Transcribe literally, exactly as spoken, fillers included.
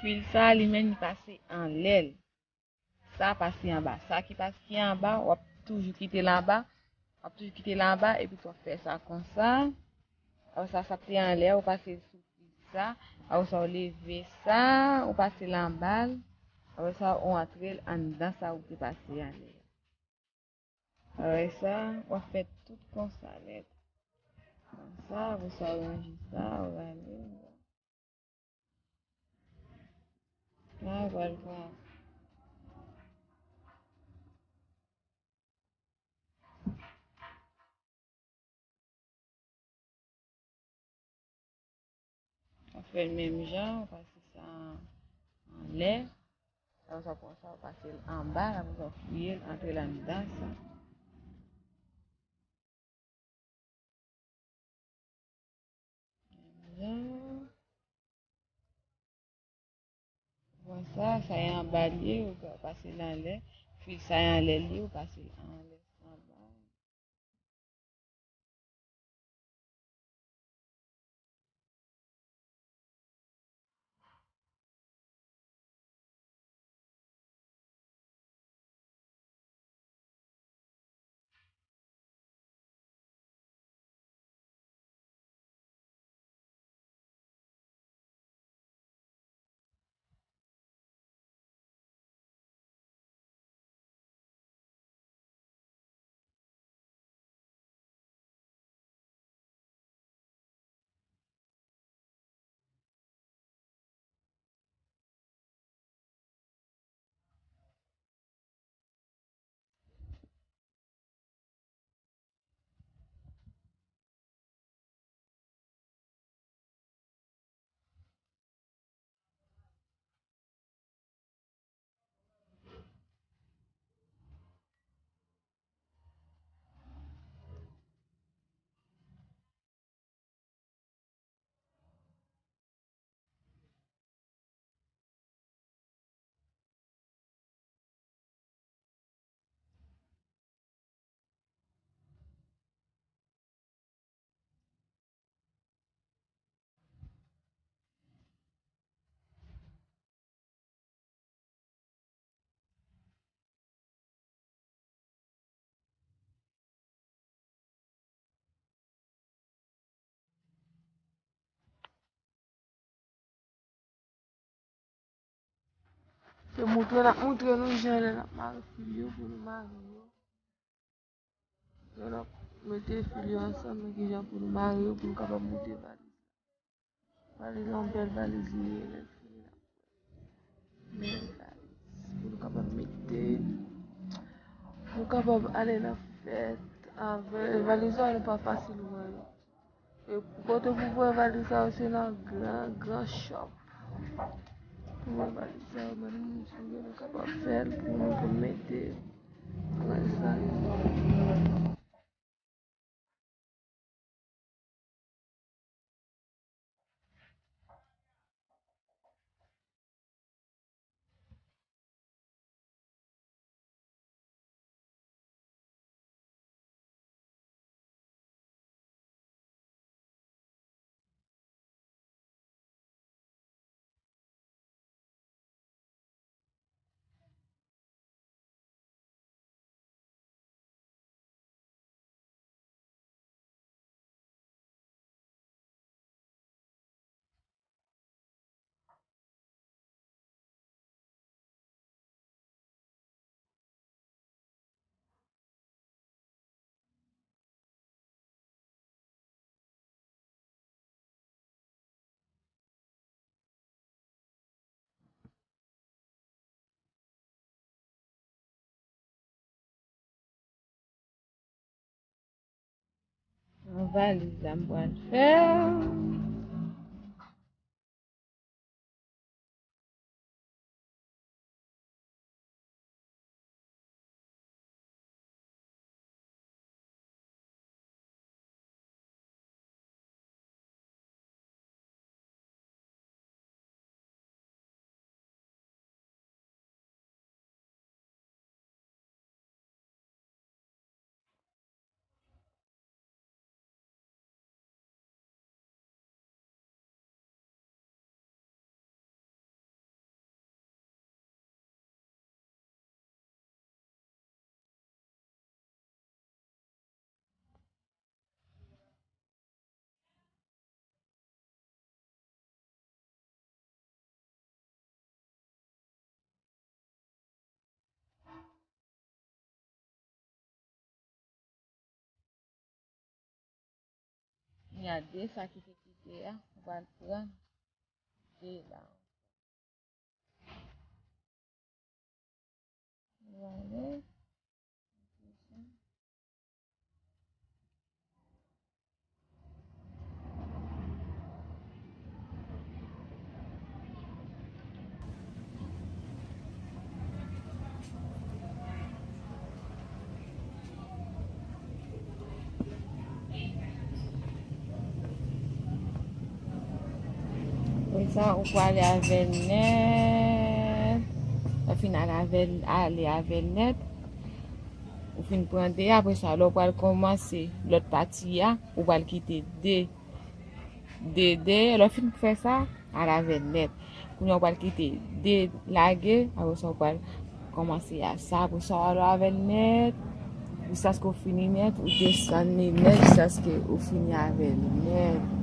Fil sa, li menm, li pase anlè l. Sa pase anba. Sa ki pase, ki anba, w ap toujou kite l anba. W ap toujou kite l anba, epi w ap fè sa konsa. Apre sa, sa k te anlè, ou pase l sou fil sa. Apre sa, ou leve sa, ou pase l anba l. Apre sa, ou antre l anndan sa ou te pase anlè a. Apre sa, w ap fè tout konsa nèt. Konsa, apre sa, ou ranje sa, ou ranje. Mwen pral pran. Ou fè l menm jan, ou pase sa anlè. Apre sa, ou pran sa, ou pase l anba, apre sa, ou fouye l, antre l anndan sa. Menm jan. Bon, sa, sa e anba l ye, ou ka pase l anlè. Fil sa e anlè l ye, ou pase l anlè, anba. Se moutre n ap moutre nou jan lè n ap mare fil yo pou nou mare yo. Lè n ap mete fil yo ansanm, men kijan pou nou mare yo, pou nou kapab moute valiz la. Valiz la, yon bèl valiz li ye, lè l fini la. Men valiz, pou nou kapab mete, pou nou kapab ale nan fèt avè valiz la, nou pa fasil wè yo. E pou kote pou voye valiz sa yo, se nan gran, gran shop. Pou voye valiz sa yo, men nou, nou kapab fè l pou nou, pou nou mete. Wè sa. Yon valiz la m pral fè. Kounye a de sa ki te kite a, ou pral pran de la. Ou ale. Apre sa, ou prale avè l nèt. Lè w fin al avè l, ale avè l nèt. Ou fin pran de a, apre sa, lè w pral kòmanse lòt pati a, ou pral kite de, de dèyè. Lè w fin fè sa, al avè l nèt. Kounye a, ou pral kite de lage, apre sa, ou pral kòmanse a sa. Apre sa, w al avè l nèt, jiskaske w fini nèt, ou desann li nèt, jiskaske ou fini avè l nèt.